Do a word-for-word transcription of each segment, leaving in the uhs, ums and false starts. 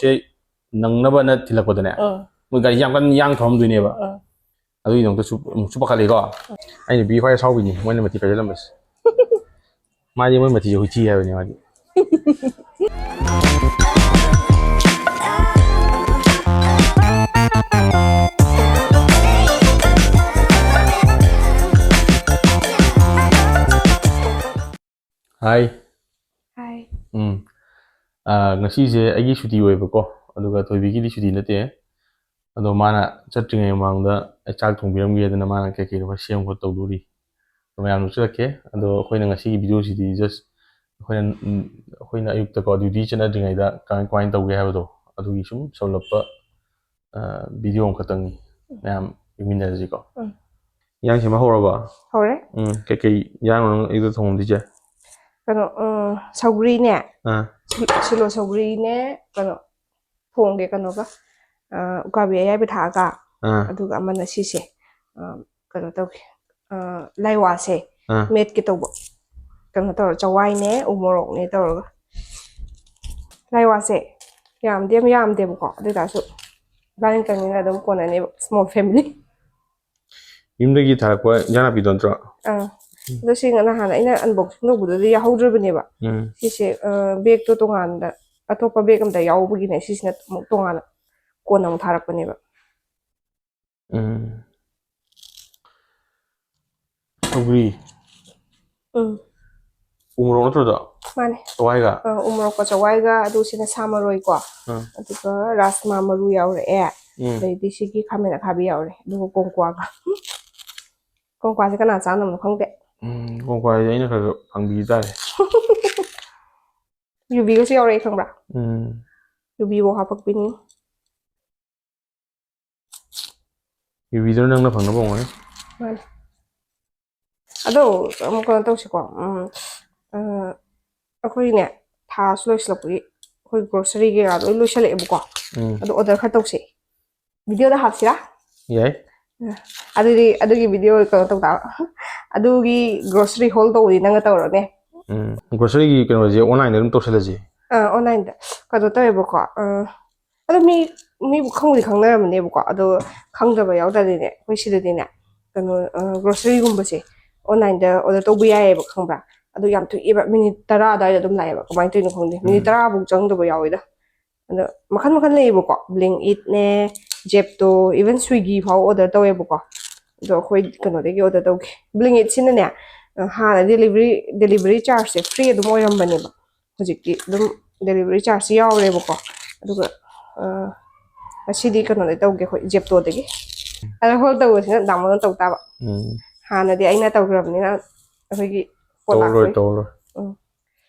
ꯁꯦ ꯅꯪꯅꯕꯅ ꯊꯤꯜꯂꯛꯄꯗꯅꯦ, ꯑꯥ꯫ ꯃꯣꯏ ꯒꯥꯔꯤ ꯌꯥꯝ ꯀꯟꯅ ꯌꯥꯡ ꯊꯧꯔꯝꯗꯣꯏꯅꯦꯕ꯫ ꯑꯥ꯫ ꯑꯗꯨꯒꯤꯗꯃꯛꯇꯁꯨ ꯑꯃꯨꯛꯁꯨ ꯄꯥꯈꯠꯂꯤꯀꯣ꯫ ꯑꯩ ꯅꯨꯄꯤ ꯈ꯭ꯋꯥꯏ ꯑꯁꯥꯎꯕꯤꯅꯤ ꯃꯣꯏꯅ ꯃꯊꯤ ꯐꯥꯏꯖꯜꯂꯝꯕꯁꯦ꯫ ꯃꯥꯗꯤ ꯃꯣꯏ ꯃꯊꯤꯁꯦ ꯍꯨꯏꯊꯤ ꯍꯥꯏꯕꯅꯤ ꯃꯥꯗꯤ꯫ ꯍꯥꯏ꯫ ꯍꯥꯏ꯫ ꯎꯝ꯫ ꯑꯥ, ꯉꯁꯤꯁꯦ ꯑꯩꯒꯤ ꯁꯨꯇꯤ ꯑꯣꯏꯕꯀꯣ, ꯑꯗꯨꯒ ꯊꯣꯏꯕꯤꯒꯤꯗꯤ ꯁꯨꯇꯤ ꯅꯠꯇꯦ꯫ ꯑꯗꯣ ꯃꯥꯅ ꯆꯠꯇ꯭ꯔꯤꯉꯩ ꯃꯃꯥꯡꯗ ꯑꯩ ꯆꯥꯛ ꯊꯣꯡꯕꯤꯔꯝꯒꯦꯗꯅ ꯃꯥꯅ ꯀꯩ ꯀꯩꯅꯣ ꯈꯔ ꯁꯦꯝ ꯈꯣꯠ ꯇꯧꯗꯣꯔꯤ꯫ ꯑꯗꯣ ꯃꯌꯥꯝ ꯅꯣꯛꯆꯔꯛꯀꯦ꯫ ꯑꯗꯣ ꯑꯩꯈꯣꯏꯅ ꯉꯁꯤꯒꯤ video ꯁꯤꯗꯤ just ꯑꯩꯈꯣꯏꯅ, ꯎꯝ, ꯑꯩꯈꯣꯏꯅ ꯑꯌꯨꯛꯇꯀꯣ duty ꯆꯠꯅꯗ꯭ꯔꯤꯉꯩꯗ ꯀꯃꯥꯏ, ꯀꯃꯥꯏꯅ ꯇꯧꯒꯦ ꯍꯥꯏꯕꯗꯣ ꯑꯗꯨꯒꯤ ꯁꯨꯝ ꯁꯧꯂꯞꯄ, ꯑ, video ꯑꯃꯈꯛꯇꯪꯅꯤ꯫ ꯃꯌꯥꯝ ꯌꯦꯡꯃꯤꯟꯅꯔꯁꯤꯀꯣ꯫ ꯎꯝ꯫ ꯏꯟꯖꯥꯡ ꯁꯦꯝꯕ ꯍꯧꯔꯕꯣ? ꯍꯧꯔꯦ꯫ ꯎꯝ, ꯀꯩꯀꯩ ꯏꯟꯖꯥꯡꯅꯣ ꯅꯪ ꯑꯌꯨꯛꯇ ꯊꯣꯡꯉꯝꯗꯣꯏꯁꯦ? ꯀꯩꯅꯣ, ꯎꯝ, ꯁꯧꯒ꯭ꯔꯤꯅꯦ꯫ ꯑꯥ꯫ ꯁꯤꯜ-, ꯁꯤꯂꯣ ꯁꯧꯒ꯭ꯔꯤꯅꯦ, ꯀꯩꯅꯣ, ꯊꯣꯡꯒꯦ ꯀꯩꯅꯣꯒ, ꯑ, ꯎꯀꯥꯕꯤ ꯑꯌꯥꯏꯕ ꯊꯥꯛꯑꯒ, ꯑꯥ꯫ ꯑꯗꯨꯒ ꯑꯃꯅ ꯁꯤꯁꯦ, ꯑ, ꯀꯩꯅꯣ ꯇꯧꯒꯦ, ꯑ, ꯂꯥꯏꯋꯥꯁꯦ ꯑꯥ꯫ ꯃꯦꯠꯀꯦ ꯇꯧꯕ꯫ ꯀꯩꯅꯣ ꯇꯧꯔ, ꯆꯋꯥꯏꯅꯦ, ꯎ ꯃꯣꯔꯣꯛꯅꯦ ꯇꯧꯔꯒ꯫ ꯂꯥꯏꯋꯥꯁꯦ ꯌꯥꯝꯗꯤ ꯌꯥꯝ ꯌꯥꯝꯗꯦꯕꯀꯣ, ꯑꯗꯨ ꯑꯣꯏꯇꯥꯔꯁꯨ ꯏꯕꯥꯅꯤꯇꯪꯅꯤꯅ ꯑꯗꯨꯝ ꯀꯣꯟꯅꯅꯦꯕ, small family꯫ ꯌꯨꯝꯗꯒꯤ ꯊꯥꯔꯛꯄ ꯏꯟꯖꯥꯡ ꯅꯥꯄꯤꯗꯣ ꯅꯠꯇ꯭ꯔꯣ? ꯑꯥ꯫ ꯎꯝ꯫ ꯑꯗꯣ ꯁꯤ ꯅꯍꯥꯟ ꯑꯩꯅ unboxing ꯇꯧꯕꯗꯨꯗꯤ ꯌꯥꯎꯍꯧꯗ꯭ꯔꯕꯅꯦꯕ꯫ ꯎꯝ꯫ ꯁꯤꯁꯦ, ꯑ, bag ꯇꯣ ꯇꯣꯉꯥꯟꯅ ꯑꯇꯣꯞꯄ bag ꯑꯝꯗ ꯌꯥꯎꯕꯒꯤꯅꯦ, ꯁꯤꯁꯤꯅ ꯑꯃꯨꯛ ꯇꯣꯉꯥꯟꯅ ꯀꯣꯟꯅ ꯑꯃꯨꯛ ꯊꯥꯔꯛꯄꯅꯦꯕ꯫ ꯎꯝ꯫ ꯁꯧꯒ꯭ꯔꯤ꯫ ꯎꯝ꯫ ꯎ ꯃꯣꯔꯣꯛ ꯅꯠꯇ꯭ꯔꯣ ꯑꯗꯣ? ꯃꯥꯅꯦ꯫ ꯆꯋꯥꯏꯒ? ꯑ, ꯎ ꯃꯣꯔꯣꯛꯀ ꯆꯋꯥꯏꯒ, ꯑꯗꯨ ꯁꯤꯅ ꯁꯥ ꯃꯔꯣꯏꯀꯣ꯫ ꯑꯥ꯫ ꯑꯗꯨꯒ ꯔꯥꯁꯃꯥ ꯃꯔꯨ ꯌꯥꯎꯔꯛꯑꯦ꯫ ꯎꯝ꯫ ꯑꯗꯩꯗꯤ ꯁꯤꯒꯤ ꯈꯥꯃꯦꯟ ꯑꯈꯥꯕꯤ ꯌꯥꯎꯔꯦ꯫ ꯑꯗꯨꯒ ꯀꯣꯡꯀ꯭ꯋꯥꯒ꯫ ꯀꯣꯡꯀ꯭ꯋꯥꯁꯦ ꯀꯅꯥ ꯆꯥꯅꯕꯅꯣ ꯈꯪꯗꯦ꯫ ꯎꯝ, ꯀꯣꯡꯀ꯭ꯋꯥꯁꯦ ꯑꯩꯅ ꯈꯔ ꯈꯔ ꯐꯪꯕꯤ ꯇꯥꯔꯦ꯫ ꯌꯨꯕꯤꯒꯁꯨ ꯌꯥꯎꯔꯛꯑꯦ, ꯈꯪꯕ꯭ꯔꯥ? ꯎꯝ꯫ ꯌꯨꯕꯤꯐꯧ ꯍꯥꯄꯛꯄꯤꯅꯤ꯫ ꯌꯨꯕꯤꯗꯨꯅ ꯅꯪꯅ ꯐꯪꯅꯕ ꯑꯣꯏꯔꯝꯒꯅꯤ꯫ ꯃꯥꯅꯦ꯫ ꯑꯗꯣ ꯑꯃꯨꯛ ꯀꯩꯅꯣ ꯇꯧꯁꯤꯀꯣ, ꯎꯝ, ꯑ, ꯑꯩꯈꯣꯏꯅꯦ, ꯊꯥꯁꯨ ꯂꯣꯏꯁꯤꯜꯂꯛꯄꯒꯤ ꯑꯩꯈꯣꯏ grocery ꯀꯩꯀꯥ ꯂꯣꯏ ꯂꯣꯏꯁꯤꯜꯂꯛꯑꯦꯕꯀꯣ꯫ ꯎꯝ꯫ ꯑꯗꯣ order ꯈꯔ ꯇꯧꯁꯦ꯫ Video ꯗ ꯍꯥꯞꯁꯤꯔꯥ? ꯌꯥꯏ꯫ ꯑ, ꯑꯗꯨꯗꯤ ꯑꯗꯨꯒꯤ video ꯀꯩꯅꯣ ꯇꯧ ꯇꯥꯕ꯫ ꯑꯗꯨꯒꯤ grocery haul ꯇꯧꯕꯗꯤ ꯅꯪꯅ ꯇꯧꯔꯣꯅꯦ꯫ ꯎꯝ, grocery ꯒꯤ ꯀꯩꯅꯣꯁꯦ online ꯗ ꯑꯗꯨꯝ ꯇꯧꯁꯜꯂꯁꯤ꯫ ꯑꯥ, ꯑꯣꯟꯂꯥꯏꯟꯗ ꯀꯩꯅꯣ ꯇꯧꯋꯦꯕꯀꯣ꯫ ꯑꯥ, ꯑꯗꯣ ꯃꯤ, ꯃꯤꯕꯨ ꯈꯪꯕꯨꯗꯤ ꯈꯪꯅꯔꯝꯃꯅꯦꯕꯀꯣ, ꯑꯗꯣ ꯈꯪꯗꯕ ꯌꯥꯎꯗ꯭ꯔꯗꯤꯅꯦ, ꯑꯩꯈꯣꯏ ꯁꯤꯗꯗꯤꯅꯦ, ꯀꯩꯅꯣ, ꯑꯥ, ꯒ꯭ꯔꯣꯁꯔꯤꯒꯨꯝꯕꯁꯦ ꯑꯣꯟꯂꯥꯏꯟꯗ ꯑꯣꯔꯗꯔ ꯇꯧꯕ ꯌꯥꯏꯌꯦꯕ, ꯈꯪꯕ꯭ꯔꯥ? ꯑꯗꯣ ꯌꯥꯝ ꯊꯨꯏꯑꯦꯕ, ꯃꯤꯅꯤꯠ ꯇꯔꯥ ꯑꯗꯨꯋꯥꯏꯗ ꯑꯗꯨꯝ ꯂꯥꯛꯑꯦꯕ꯫ ꯀꯃꯥꯏꯅ ꯇꯧꯔꯤꯅꯣ ꯈꯪꯗꯦ, ꯃꯤꯅꯤꯠ ꯎꯝ꯫ ꯇꯔꯥꯐꯧ ꯆꯪꯗꯕ ꯌꯥꯎꯋꯤꯗ꯫ ꯑꯗꯣ ꯃꯈꯜ ꯃꯈꯜ ꯂꯩꯌꯦꯕꯀꯣ, ꯕ꯭ꯂꯤꯡꯏꯠꯅꯦ, ꯖꯦꯞꯇꯣ, even ꯁ꯭ꯋꯤꯒꯤ ꯐꯥꯎ ꯑꯣꯔꯗꯔ ꯇꯧꯋꯦꯕꯀꯣ꯫ ꯑꯗꯣ ꯑꯩꯈꯣꯏ ꯀꯩꯅꯣꯗꯒꯤ ꯑꯣꯔꯗꯔ ꯇꯧꯈꯤ꯫ ꯕ꯭ꯂꯤꯡꯏꯠꯁꯤꯅꯅꯦ, ꯑ, ꯍꯥꯟꯅ ꯗꯦꯂꯤꯚꯔꯤ, ꯗꯦꯂꯤꯚꯔꯤ ꯆꯥꯔꯖꯁꯦ ꯐ꯭ꯔꯤ ꯑꯗꯨꯝ ꯑꯣꯏꯔꯝꯕꯅꯦꯕ꯫ ꯍꯧꯖꯤꯛꯇꯤ ꯑꯗꯨꯝ ꯗꯦꯂꯤꯚꯔꯤ ꯆꯥꯔꯖꯁꯤ ꯌꯥꯎꯔꯦꯕꯀꯣ꯫ ꯑꯗꯨꯒ, ꯑ, ꯉꯁꯤꯗꯤ ꯀꯩꯅꯣꯗꯒꯤ ꯇꯧꯒꯦ ꯑꯩꯈꯣꯏ, ꯖꯦꯞꯇꯣꯗꯒꯤ꯫ ꯑꯗꯣ ꯍꯣꯜ ꯇꯧꯕꯁꯤꯅ ꯗꯥꯃꯣꯅ ꯇꯧ ꯇꯥꯕ꯫ ꯎꯝ꯫ ꯍꯥꯟꯅꯗꯤ ꯑꯩꯅ ꯇꯧꯈ꯭ꯔꯕꯅꯤꯅ ꯑꯩꯈꯣꯏꯒꯤ ꯄꯣꯠ ꯇꯧꯔꯣꯏ, ꯂꯥꯛꯄꯩ꯫ ꯇꯧꯔꯣꯏ꯫ ꯎꯝ꯫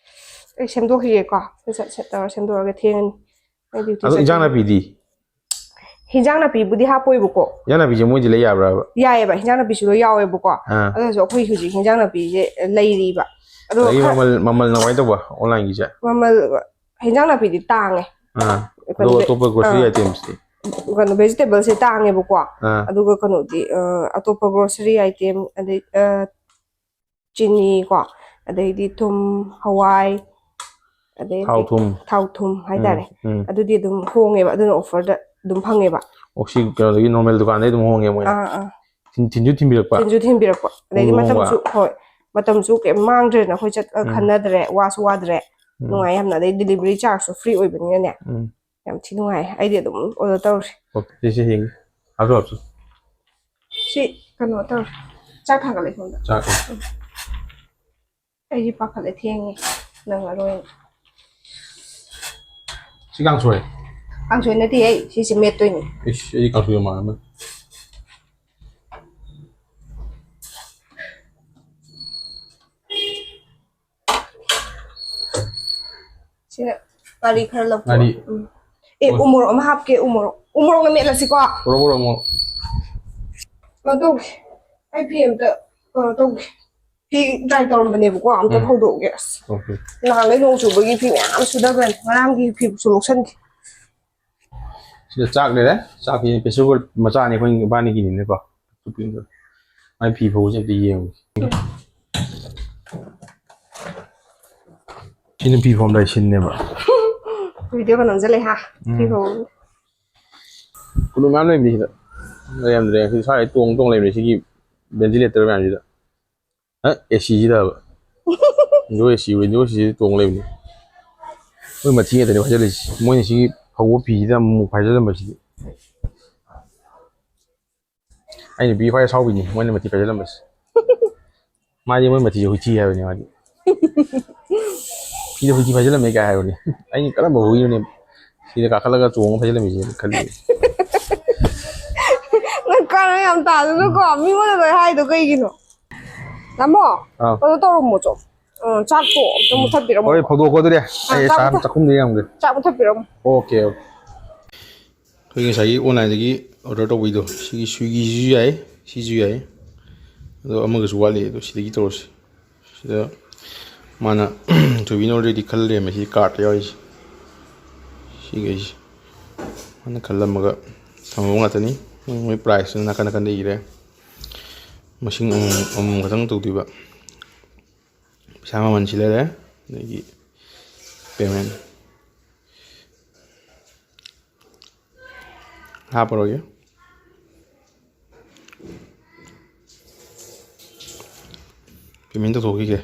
ꯑꯩ ꯁꯦꯝꯗꯣꯛꯈꯤꯒꯦꯀꯣ꯫ ꯁꯠ ꯁꯠ ꯁꯠ ꯇꯧꯔ ꯁꯦꯝꯗꯣꯛꯑꯒ ꯊꯦꯡꯉꯅꯤ꯫ ꯑꯩ ꯗ꯭ꯌꯨꯇꯤ ꯑꯗꯣ ꯏꯟꯖꯥꯡ ꯆꯠꯀꯅꯤ꯫ ꯅꯥꯄꯤꯗꯤ? ꯍꯤꯟꯖꯥꯡ ꯅꯥꯄꯤꯕꯨꯗꯤ ꯍꯥꯞꯄꯣꯏꯕꯀꯣ꯫ ꯏꯟꯖꯥꯡ ꯅꯥꯄꯤꯁꯦ ꯃꯣꯏꯗꯤ ꯂꯩ ꯌꯥꯕ꯭ꯔꯕ? ꯌꯥꯏꯌꯦꯕ, ꯍꯤꯟꯖꯥꯡ ꯅꯥꯄꯤꯁꯨ ꯂꯣꯏ ꯌꯥꯎꯋꯦꯕꯀꯣ꯫ ꯑꯥ꯫ ꯑꯗꯨ ꯑꯣꯏꯔꯁꯨ ꯑꯩꯈꯣꯏ ꯍꯧꯖꯤꯛ ꯍꯤꯟꯖꯥꯡ ꯅꯥꯄꯤꯁꯦ ꯂꯩꯔꯤꯕ꯫ ꯑꯗꯣ ꯑꯗꯒꯤ ꯈꯔ ꯃꯃꯜ, ꯃꯃꯜꯅ ꯀꯃꯥꯏꯅ ꯇꯧꯕ ꯑꯣꯟꯂꯥꯏꯟꯒꯤꯁꯦ? ꯃꯃꯜ, ꯍꯤꯟꯖꯥꯡ ꯅꯥꯄꯤꯗꯤ ꯇꯥꯡꯉꯦ꯫ ꯑꯥ꯫ ꯀꯩꯅꯣ, ꯑꯗꯨꯒ ꯑꯇꯣꯞꯄ ꯒ꯭ꯔꯣꯁꯔꯤ ꯑꯥ꯫ ꯑꯥꯏꯇꯦꯝꯁꯇꯤ? ꯀꯩꯅꯣ, ꯚꯦꯖꯤꯇꯦꯕꯜꯁꯦ ꯇꯥꯡꯉꯦꯕꯀꯣ꯫ ꯑꯥ꯫ ꯑꯗꯨꯒ ꯀꯩꯅꯣꯗꯤ, ꯑ, ꯑꯇꯣꯞꯄ ꯒ꯭ꯔꯣꯁꯔꯤ ꯑꯥꯏꯇꯦꯝ, ꯑꯗꯩ, ꯑ, ꯆꯤꯅꯤ ꯀꯣ, ꯑꯗꯩꯗꯤ ꯊꯨꯝ, ꯍꯋꯥꯏ, ꯑꯗꯩ ꯊꯥꯎ ꯊꯨꯝ꯫ ꯊꯥꯎ ꯊꯨꯝ ꯎꯝ, ꯍꯥꯏꯇꯥꯔꯦ꯫ ꯎꯝ꯫ ꯑꯗꯨꯗꯤ ꯑꯗꯨꯝ ꯍꯣꯡꯉꯦꯕ, ꯑꯗꯨꯅ ꯑꯣꯐꯔꯗ ꯑꯗꯨꯝ ꯐꯪꯉꯦꯕ꯫ ꯑꯣ, ꯁꯤ ꯀꯩꯅꯣꯗꯒꯤ ꯅꯣꯔꯃꯦꯜ ꯗꯨꯀꯥꯟꯗꯩ ꯑꯗꯨꯝ ꯍꯣꯡꯉꯦ ꯃꯣꯏꯅ? ꯑꯥ, ꯑꯥ꯫ ꯊꯤꯟ-, ꯊꯤꯟꯁꯨ ꯊꯤꯟꯕꯤꯔꯛꯄ? ꯊꯤꯟꯁꯨ ꯊꯤꯟꯕꯤꯔꯛꯄ꯫ ꯑꯗꯩꯗꯤ ꯍꯣꯡꯕ ꯍꯣꯡꯕ꯫ ꯃꯇꯝꯁꯨ, ꯍꯣꯏ, ꯃꯇꯝꯁꯨ ꯀꯩꯝ ꯃꯥꯡꯗ꯭ꯔꯦꯅ ꯑꯩꯈꯣꯏ ꯆꯠ-, ꯑ, ꯎꯝ꯫ ꯈꯟꯅꯗ꯭ꯔꯦ, ꯋꯥꯁꯨ ꯋꯥꯗ꯭ꯔꯦ꯫ ꯎꯝ꯫ ꯅꯨꯡꯉꯥꯏ ꯌꯥꯝꯅ꯫ ꯑꯗꯩ ꯗꯤꯂꯤꯚꯔꯤ ꯆꯥꯔꯖꯁꯨ ꯐ꯭ꯔꯤ ꯑꯣꯏꯕꯅꯤꯅꯅꯦ꯫ ꯎꯝ꯫ ꯌꯥꯝ ꯊꯤ ꯅꯨꯡꯉꯥꯏ꯫ ꯑꯩꯗꯤ ꯑꯗꯨꯝ ꯑꯣꯔꯗꯔ ꯇꯧꯔꯦ꯫ ꯑꯣꯀꯦ, ꯁꯤꯁꯦ ꯌꯦꯡꯒꯦ꯫ ꯍꯥꯞꯁꯨ ꯍꯥꯞꯁꯨ꯫ ꯁꯤ ꯀꯩꯅꯣ ꯇꯧꯔꯦ꯫ ꯆꯥꯛ ꯊꯥꯡꯒꯠꯂꯦ ꯁꯣꯝꯗ꯫ ꯆꯥꯛ꯫ ꯑꯩꯗꯤ ꯄꯥꯈꯠꯂꯦ, ꯊꯦꯡꯉꯦ꯫ ꯅꯪꯉꯔꯣꯏ꯫ ꯁꯤ ꯀꯥꯡꯁꯣꯏ? ꯀꯥꯡꯁꯣꯏ ꯅꯠꯇꯦꯍꯦ, ꯁꯤꯁꯦ ꯃꯦꯠꯇꯣꯏꯅꯦ꯫ ꯏꯁ, ꯑꯩꯗꯤ ꯀꯥꯡꯁꯣꯏꯒ ꯃꯥꯟꯅꯕ꯫ ꯁꯤꯅ ꯉꯥꯔꯤ ꯈꯔ ꯂꯧꯊꯣꯛ-, ꯉꯥꯔꯤ꯫ ꯎꯝ꯫ ꯑꯦ, ꯍꯣꯏ꯫ ꯎ ꯃꯣꯔꯣꯛ ꯑꯃ ꯍꯥꯞꯀꯦ, ꯎ ꯃꯣꯔꯣꯛ꯫ ꯎ ꯃꯣꯔꯣꯛꯅ ꯃꯦꯠꯂꯁꯤꯀꯣ꯫ ꯃꯣꯔꯣꯛ, ꯃꯣꯔꯣꯛ, ꯃꯣꯔꯣꯛ꯫ ꯀꯩꯅꯣ ꯇꯧꯒꯦ꯫ ꯑꯩ ꯐꯤ ꯑꯝꯇ, ꯀꯩꯅꯣ ꯇꯧꯒꯦ꯫ ꯐꯤ ꯗ꯭ꯔꯥꯏ ꯇꯧꯔꯝꯕꯅꯦꯕꯀꯣ, ꯑꯝꯇ ꯎꯝ꯫ ꯐꯧꯗꯣꯛꯑꯒꯦ꯫ ꯑꯁ꯫ ꯑꯣꯀꯦ꯫ ꯅꯍꯥꯟꯈꯩ ꯅꯣꯡ ꯆꯨꯕꯒꯤ ꯐꯤ ꯃꯌꯥꯝ ꯁꯨꯗꯕꯅꯦ꯫ ꯉꯔꯥꯡꯒꯤ ꯐꯤꯁꯨ ꯂꯧꯁꯟꯒꯦ꯫ ꯁꯤꯗ ꯆꯥꯛ ꯂꯩꯔꯦ꯫ ꯆꯥꯛꯁꯤ ꯄ꯭ꯔꯦꯁꯔ ꯀꯨꯀꯔ ꯃꯆꯥꯅꯤ ꯑꯩꯈꯣꯏ ꯏꯕꯥꯅꯤꯒꯤꯅꯤꯅꯀꯣ꯫ ꯃꯥꯏ ꯐꯤ ꯐꯧꯕꯁꯦ ꯑꯝꯇ ꯌꯦꯡꯉꯨꯒꯦ꯫ ꯁꯤ ꯅꯨꯄꯤ ꯐꯝꯗ ꯁꯤꯟꯅꯦꯕ꯫ ꯚꯤꯗꯤꯑꯣꯒ ꯅꯝꯁꯤꯜꯂꯦ ꯍꯥ? ꯎꯝ꯫ ꯐꯤ ꯐꯧ꯫ ꯀꯨꯂꯨ ꯃꯌꯥꯝ ꯂꯩꯕꯅꯤ ꯁꯤꯗ꯫ ꯂꯩꯔꯝꯗ꯭ꯔꯦ꯫ ꯁꯤ ꯁ꯭ꯋꯥꯏ ꯇꯣꯡ ꯇꯣꯡ ꯂꯩꯕꯅꯤ꯫ ꯁꯤꯒꯤ ꯚꯦꯟꯇꯤꯂꯦꯇꯔ ꯃꯌꯥꯝꯁꯤꯗ꯫ ꯑ, ꯑꯦ ꯁꯤꯁꯤꯗꯕ꯫ ꯋꯤꯟꯗꯣ ꯑꯦ ꯁꯤ, ꯋꯤꯟꯗꯣ ꯑꯦ ꯁꯤꯁꯤꯗ ꯇꯣꯡ ꯂꯩꯕꯅꯤ꯫ ꯃꯣꯏ ꯃꯊꯤ ꯉꯥꯛꯇꯅꯤ ꯐꯥꯏꯖꯜꯂꯤꯁꯤ꯫ ꯃꯣꯏꯅ ꯁꯤꯒꯤ ꯐꯧꯕ ꯐꯤꯁꯤꯗ ꯑꯃꯨꯛ ꯐꯥꯏꯖꯜꯂꯝꯕꯁꯤꯗꯤ꯫ ꯑꯩ ꯅꯨꯄꯤ ꯈ꯭ꯋꯥꯏ ꯑꯁꯥꯎꯕꯤꯅꯤ, ꯃꯣꯏꯅ ꯃꯊꯤ ꯐꯥꯏꯖꯜꯂꯝꯕꯁꯦ꯫ ꯃꯥꯗꯤ ꯃꯣꯏ ꯃꯊꯤꯁꯦ ꯍꯨꯏꯊꯤ ꯍꯥꯏꯕꯅꯤ ꯃꯥꯗꯤ꯫ "ꯁꯤꯗ ꯍꯨꯏꯊꯤ ꯐꯥꯏꯖꯜꯂꯝꯃꯦ" ꯀꯥꯏ ꯍꯥꯏꯕꯅꯤ꯫ ꯑꯩꯅ "ꯀꯔꯝꯕ ꯍꯨꯏꯅꯣꯅꯦ ꯁꯤꯗ ꯀꯥꯈꯠꯂꯒ ꯆꯣꯡꯉ ꯐꯥꯏꯖꯜꯂꯝꯃꯤꯁꯦ?" ꯈꯜꯂꯤ꯫ ꯅꯪ ꯀꯥꯟꯅ ꯌꯥꯝ ꯇꯥꯗꯅꯀꯣ, ꯃꯤꯉꯣꯟꯗ ꯂꯣꯏ ꯍꯥꯏꯗꯣ ꯀꯩꯒꯤꯅꯣ? ꯇꯥꯃꯣ, ꯑꯥ꯫ ꯀꯩꯅꯣ ꯇꯧꯔꯝꯃꯣ ꯆꯣ꯫ ꯎꯝ, ꯆꯥꯛꯇꯣ ꯑꯝꯇ ꯃꯨꯊꯠꯄꯤꯔꯝꯃꯣ꯫ ꯍꯣꯏ, ꯐꯧꯗꯣꯛꯀꯣ ꯑꯗꯨꯗꯤ꯫ ꯑꯥ, ꯑꯩ ꯆꯥꯛ ꯆꯥ-, ꯃꯨꯊꯠ-, ꯆꯥꯛꯈꯨꯝꯗ ꯌꯦꯡꯉꯝꯒꯦ꯫ ꯆꯥꯛ ꯃꯨꯊꯠꯄꯤꯔꯝꯃꯣ꯫ Okay, okay. ꯑꯩꯈꯣꯏ ꯉꯁꯥꯏꯒꯤ ꯑꯣꯟꯂꯥꯏꯟꯗꯒꯤ ꯑꯣꯔꯗꯔ ꯇꯧꯕꯩꯗꯣ, ꯁꯤꯒꯤ ꯁ꯭ꯋꯤꯒꯤꯁꯤꯁꯨ ꯌꯥꯏ, ꯁꯤꯁꯨ ꯌꯥꯏ, ꯑꯗꯣ ꯑꯃꯒꯁꯨ ꯋꯥꯠꯂꯤ, ꯑꯗꯣ ꯁꯤꯗꯒꯤ ꯇꯧꯔꯁꯤ꯫ ꯁꯤꯗ ꯃꯥꯅ ꯊꯣꯏꯕꯤꯅ already ꯈꯜ ꯂꯩꯔꯝꯃꯦ, ꯁꯤ ꯀꯥꯔꯠꯇ ꯌꯥꯎꯔꯤꯁꯦ, ꯁꯤꯈꯩꯁꯦ ꯃꯥꯅ ꯈꯜꯂꯝꯃꯒ ꯊꯝꯃꯝꯕ ꯉꯥꯛꯇꯅꯤ꯫ ꯃꯣꯏ, ꯃꯣꯏ ꯄ꯭ꯔꯥꯏꯁꯇꯨꯅ ꯅꯥꯀꯟ ꯅꯥꯀꯟꯗ ꯏꯔꯦ, ꯃꯁꯤꯡ ꯑꯃꯃꯝ, ꯑꯃꯃꯝ ꯈꯛꯇꯪ ꯇꯧꯗꯣꯏꯕ꯫ ꯄꯩꯁꯥ ꯃꯃꯜ ꯁꯤ ꯂꯩꯔꯦ, ꯑꯗꯒꯤ ꯄꯦꯃꯦꯟ꯫ ꯍꯥꯞꯄꯔꯣꯏꯒꯦ꯫ ꯄꯦꯃꯦꯟ ꯇꯧꯊꯣꯛꯈꯤꯒꯦ꯫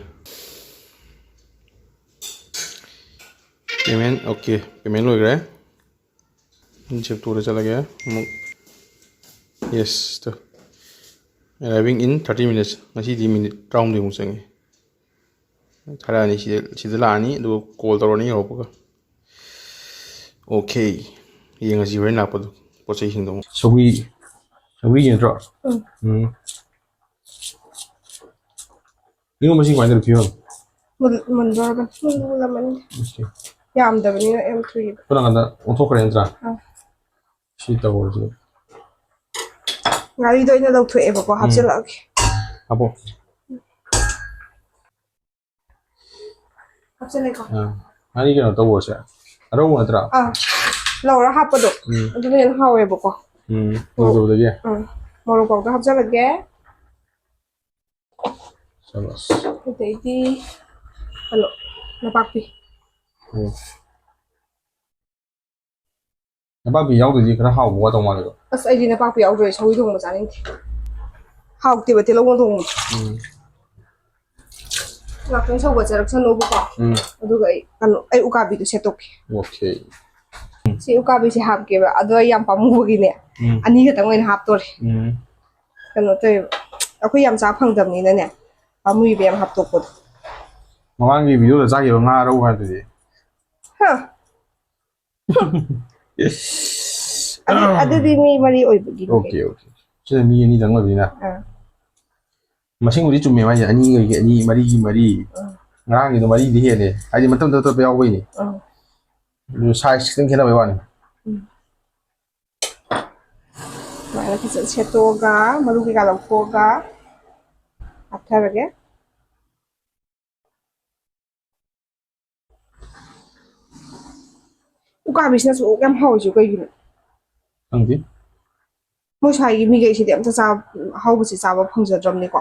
ꯄꯦꯃꯦꯟ, ꯑꯣꯀꯦ, ꯄꯦꯃꯦꯟ ꯂꯣꯏꯈ꯭ꯔꯦ꯫ ꯖꯦꯞꯇꯣꯗ ꯆꯠꯂꯒꯦ ꯑꯃꯨꯛ꯫ Yes ꯇꯣ꯫ Arriving in thirty minutes꯫ ꯉꯁꯤꯗꯤ ꯃꯤꯅꯤꯠ ꯇꯔꯥꯍꯨꯝꯗꯣꯏꯃꯨꯛ ꯆꯪꯉꯤ꯫ ꯊꯥꯔꯛꯑꯅꯤ ꯁꯤꯗ, ꯁꯤꯗ ꯂꯥꯛꯑꯅꯤ, ꯑꯗꯨꯒ ꯀꯣꯜ ꯇꯧꯔꯅꯤ ꯌꯧꯔꯛꯄꯒ꯫ ꯑꯣꯀꯦ꯫ ꯌꯦꯡꯉꯁꯤ ꯍꯣꯔꯦꯟ ꯂꯥꯛꯄꯗꯣ, ꯄꯣꯠ ꯆꯩꯁꯤꯡꯗꯣ ꯑꯃꯨꯛ꯫ ꯁꯧꯒ꯭ꯔꯤ, ꯁꯧꯒ꯭ꯔꯤꯒꯤ ꯅꯠꯇ꯭ꯔꯣ? ꯎꯝ꯫ ꯎꯝ꯫ ꯏꯔꯣꯝꯕꯁꯤ ꯀꯃꯥꯏꯅ ꯇꯧꯔꯤ ꯐꯤꯕꯝ? ꯃꯨꯜ-, ꯃꯨꯟꯗꯣꯔꯕꯅꯤ꯫ ꯃꯨꯜꯂꯝꯃꯅꯤ꯫ ꯑꯣꯀꯦ꯫ ꯌꯥꯝꯗꯕꯅꯤꯅ ꯌꯥꯝ ꯊꯨꯏꯕ꯫ ꯁꯣꯝ ꯅꯥꯀꯟꯗ ꯑꯣꯟꯊꯣꯛꯈ꯭ꯔꯦ ꯅꯠꯇ꯭ꯔꯥ? ꯑꯥ꯫ ꯁꯤ ꯇꯧꯔꯁꯤ꯫ ꯉꯥꯔꯤꯗꯣ ꯑꯩꯅ ꯂꯧꯊꯣꯛꯑꯦꯕꯀꯣ, ꯎꯝ꯫ ꯍꯥꯞꯆꯤꯜꯂꯛꯑꯒꯦ꯫ ꯍꯥꯞꯄꯣ꯫ ꯍꯥꯞꯆꯤꯜꯂꯦꯀꯣ꯫ ꯑꯥ꯫ ꯉꯥꯔꯤ ꯀꯩꯅꯣ ꯇꯧꯕꯁꯦ꯫ ꯑꯔꯧꯕ ꯅꯠꯇ꯭ꯔꯥ? ꯑꯥ꯫ ꯂꯧꯔ ꯍꯥꯞꯄꯗꯣ꯫ ꯎꯝ꯫ ꯑꯗꯨꯅ ꯍꯦꯟꯅ ꯍꯥꯎꯋꯦꯕꯀꯣ꯫ ꯎꯝ꯫ ꯃꯣꯔꯣꯛ꯫ ꯂꯧꯗꯕꯗꯒꯤ? ꯎꯝ꯫ ꯃꯣꯔꯣꯛ ꯄꯥꯎꯗꯔ ꯍꯥꯞꯆꯤꯜꯂꯒꯦ꯫ ꯁꯕꯥꯁ꯫ ꯑꯗꯩꯗꯤ, ꯀꯩꯅꯣ, ꯅꯄꯥꯛꯄꯤ꯫ ꯅꯄꯥꯛꯄꯤ ꯌꯥꯎꯗ꯭ꯔꯗꯤ ꯈꯔ ꯍꯥꯎꯕ ꯋꯥꯗꯧ ꯃꯥꯜꯂꯦꯕ꯫ ꯑꯁ, ꯑꯩꯗꯤ ꯅꯄꯥꯛꯄꯤ ꯌꯥꯎꯗ꯭ꯔꯗꯤ ꯁꯧꯒ꯭ꯔꯤ ꯊꯣꯡꯕ ꯆꯥꯅꯤꯡꯗꯦ꯫ ꯍꯥꯎꯇꯦꯕ ꯇꯤꯜꯍꯧ ꯊꯣꯡꯕ꯫ ꯎꯝ ꯉꯥꯛꯇꯪ ꯁꯧꯒꯠꯆꯔꯛꯁꯅꯣꯕꯀꯣ꯫ ꯎꯝ ꯑꯗꯨꯒ ꯑꯩ ꯀꯩꯅꯣ, ꯑꯩ ꯎꯀꯥꯕꯤꯗꯣ ꯁꯦꯠꯇꯣꯛꯀꯦ꯫ ꯑꯣꯀꯦ꯫ ꯁꯤ ꯎꯀꯥꯕꯤꯁꯦ ꯍꯥꯞꯀꯦꯕ, ꯑꯗꯣ ꯑꯩ ꯌꯥꯝ ꯄꯥꯝꯃꯨꯕꯒꯤꯅꯦ, ꯎꯝ ꯑꯅꯤ ꯈꯛꯇꯪ ꯑꯣꯏꯅ ꯍꯥꯞꯇꯣꯔꯦ꯫ ꯎꯝ ꯀꯩꯅꯣ ꯇꯧꯋꯦꯕ, ꯑꯩꯈꯣꯏ ꯌꯥꯝ ꯆꯥ ꯐꯪꯗꯕꯅꯤꯅꯅꯦ, ꯄꯥꯝꯃꯨꯏꯕ ꯌꯥꯝ ꯍꯥꯞꯇꯣꯛꯄꯗꯣ꯫ ꯃꯃꯥꯡꯒꯤ ꯚꯤꯗꯤꯑꯣꯗ ꯆꯥꯈꯤꯕ ꯉꯥ ꯔꯧ ꯍꯥꯏꯗꯨꯗꯤ꯫ ꯍꯥ? ꯑꯗꯨ- ꯑꯗꯨꯗꯤ ꯃꯤ ꯃꯔꯤ ꯑꯣꯏꯕꯒꯤꯅꯦ꯫ Okay okay. ꯁꯤꯅ ꯃꯤ ꯑꯅꯤꯗꯪ ꯑꯣꯏꯕꯅꯤꯅ꯫ ꯑꯥ꯫ ꯃꯁꯤꯡꯕꯨꯗꯤ ꯆꯨꯝꯃꯦ ꯃꯥꯏꯁꯦ, ꯑꯅꯤꯒꯤ ꯑꯅꯤ, ꯃꯔꯤꯒꯤ ꯃꯔꯤ꯫ ꯑꯥ꯫ ꯉꯔꯥꯡꯒꯤꯗꯣ ꯃꯔꯤꯗꯤ ꯍꯦꯜꯂꯦ, ꯍꯥꯏꯗꯤ ꯃꯇꯝ ꯇꯞ ꯇꯞꯄ ꯌꯥꯎꯕꯩꯅꯦ꯫ ꯑꯥ꯫ ꯑꯗꯨ ꯁꯥꯏꯖ ꯈꯤꯇꯪ ꯈꯦꯠꯅꯕꯩ ꯋꯥꯅꯤ꯫ ꯎꯝ꯫ ꯁꯨꯃꯥꯏꯅ ꯐꯖꯅ ꯁꯦꯠꯇꯣꯛꯑꯒ, ꯃꯔꯨ ꯀꯩꯀꯥ ꯂꯧꯊꯣꯛꯑꯒ ꯍꯥꯞꯊꯔꯒꯦ꯫ ꯎꯀꯥꯕꯤꯁꯤꯅꯁꯨ ꯑꯣꯛ ꯌꯥꯝ ꯍꯥꯎꯔꯤꯁꯦ ꯀꯩꯒꯤꯅꯣ? ꯈꯪꯗꯦ꯫ ꯃꯣꯏ ꯁ꯭ꯋꯥꯏꯒꯤ ꯃꯤꯈꯩꯁꯤꯗꯤ ꯑꯝꯇ ꯆꯥꯕ, ꯑꯍꯥꯎꯕꯁꯦ ꯆꯥꯕ ꯐꯪꯖꯗ꯭ꯔꯕꯅꯤꯀꯣ꯫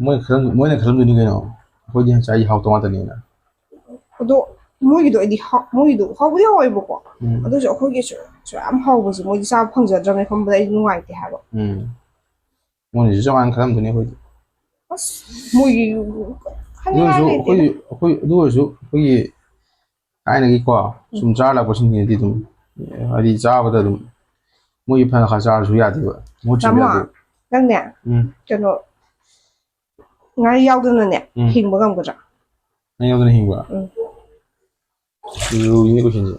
ꯃꯣꯏ ꯈꯜꯂꯝ-, ꯃꯣꯏꯅ ꯈꯜꯂꯝꯗꯣꯏꯅꯤ ꯀꯩꯅꯣ, ꯑꯩꯈꯣꯏꯗꯤ ꯉꯁꯥꯏ ꯍꯥꯎꯇ ꯉꯥꯛꯇꯅꯦꯅ꯫ ꯑꯗꯣ ꯃꯣꯏꯒꯤꯗꯣ ꯑꯩꯗꯤ ꯍꯥꯎ-, ꯃꯣꯏꯒꯤꯗꯣ ꯍꯥꯎꯕꯨꯗꯤ ꯍꯥꯎꯋꯦꯕꯀꯣ꯫ ꯎꯝ꯫ ꯑꯗꯨꯁꯨ ꯑꯩꯈꯣꯏꯒꯤ ꯁꯨ-, ꯁꯨ ꯌꯥꯝ ꯍꯥꯎꯕꯁꯦ ꯃꯣꯏꯗꯤ ꯆꯥꯕ ꯐꯪꯖꯗ꯭ꯔꯕꯅꯤ ꯈꯟꯕꯗ ꯑꯩꯗꯤ ꯅꯨꯡꯉꯥꯏꯇꯦ ꯍꯥꯏꯕ꯫ ꯎꯝ꯫ ꯃꯣꯏꯅꯁꯨ ꯆꯞ ꯃꯥꯟꯅ ꯈꯜꯂꯝꯗꯣꯏꯅꯤ ꯑꯩꯈꯣꯏꯗꯤ꯫ ꯑꯁ, ꯃꯣꯏꯒꯤ ꯑꯗꯨ ꯑꯣꯏꯔꯁꯨ ꯈꯟꯅꯤꯡꯉꯥꯏ ꯂꯩꯇꯦ꯫ ꯑꯩꯈꯣꯏ, ꯑꯩꯈꯣꯏ, ꯑꯗꯨ ꯑꯣꯏꯔꯁꯨ ꯑꯩꯈꯣꯏꯒꯤ ꯊꯥꯏꯅꯒꯤꯀꯣ ꯁꯨꯝ ꯆꯥꯔ ꯂꯥꯛꯄꯁꯤꯡꯁꯤꯅꯗꯤ ꯑꯗꯨꯝ, ꯍꯥꯏꯗꯤ ꯆꯥꯕꯗ ꯑꯗꯨꯝ ꯃꯣꯏꯒꯤ ꯐꯅ ꯈꯔ ꯆꯥꯔꯁꯨ ꯌꯥꯗꯦꯕ, ꯃꯍꯨꯠ ꯁꯤꯟꯕ ꯇꯥꯃꯣ, ꯌꯥꯗꯦꯕ꯫ ꯅꯪꯅꯦ, ꯎꯝ꯫ ꯀꯩꯅꯣ, ꯉꯥꯔꯤ ꯌꯥꯎꯗꯅꯅꯦ ꯎꯝ꯫ ꯍꯤꯡꯕ ꯉꯝꯒꯗ꯭ꯔꯥ? ꯅꯪ ꯌꯥꯎꯗꯅ ꯍꯤꯡꯕ? ꯎꯝ꯫ ꯂꯨꯔꯤꯅꯦ ꯀꯣꯏꯁꯟꯁꯦ꯫